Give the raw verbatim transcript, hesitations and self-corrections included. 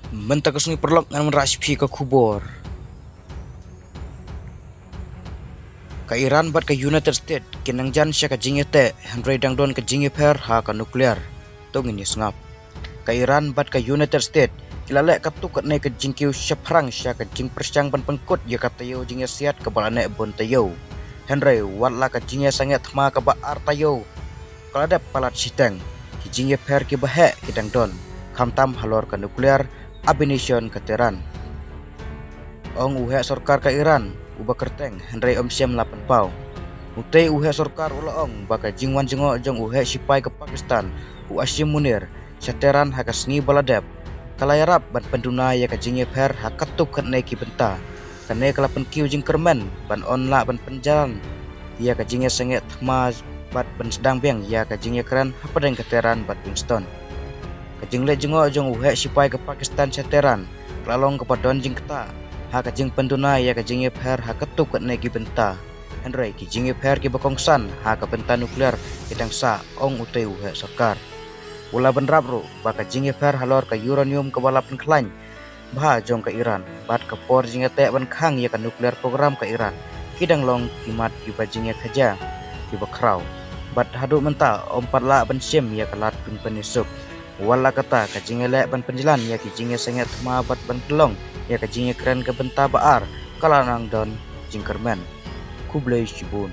Mynta ka sngi paralok ngan wanrah sha phi ka khubor. Ka Iran bad ka United States ki nangjan sha ka jingïateh, hynrei dang don ka jingïapher ha ka nuclear. To ngin ïa sngap. Ka Iran bad ka United States ki la leh katto katne ka jingkiew shaphrang sha ka jingpyrshang ban pynkut ïa ka taïew jingïasiat kaba la neh bun taïew. Hynrei wat la ka jingïasangeh thma kaba ar taïew ka la dep palat shiteng, ki jingïapher kiba heh ki dang don, khamtam halor ka nuclear, ha bynta ka Tehran. Ong u heh sorkar ka Iran uba kyrteng, hynrei ym shym la pynpaw. Utei u heh sorkar u la ong ba ka jingwan jngoh jong u heh sipai ka Pakistan, u Asim Munir, sha Tehran ha ka sngi ba la dep, ka la ïarap ban pynduna ïa ka jingïapher ha katto katne ki bynta. Kane ka la pynkiew jingkyrmen ban ym lah ban pynjlan ïa ka jingïasangeh thma bad ban sdang biang ïa ka jingïakren hapdeng ka Tehran bad Washington. Ka jingleit jngoh jong u heh sipai ka Pakistan sha Tehran ka la long kaba don jingktah ha ka jingpynduna ïa ka jingïapher ha katto katne ki bynta. Hynrei ki jingïapher kiba kongsan ha ka bynta nuclear ki dang sah, ong utei u heh sorkar. U la bynrap ruh ba ka jingïapher halor ka uranium kaba la pynkhlaiñ bha jong ka Iran bad ka por jingïateh ban khang ïa ka nuclear program ka Iran ki dang long ki mat kiba jingïakhaja kiba khraw. Bad haduh mynta ym pat lah ban shim ïa ka lad pynpynsuk. Wat la katta, ka jingïaleh ban pynjlan ïa ki jingïasangeh thma bad ban pynlong ïa ka jingïakren ka bynta ba ar ka la nang don jingkyrmen. Khublei shibun.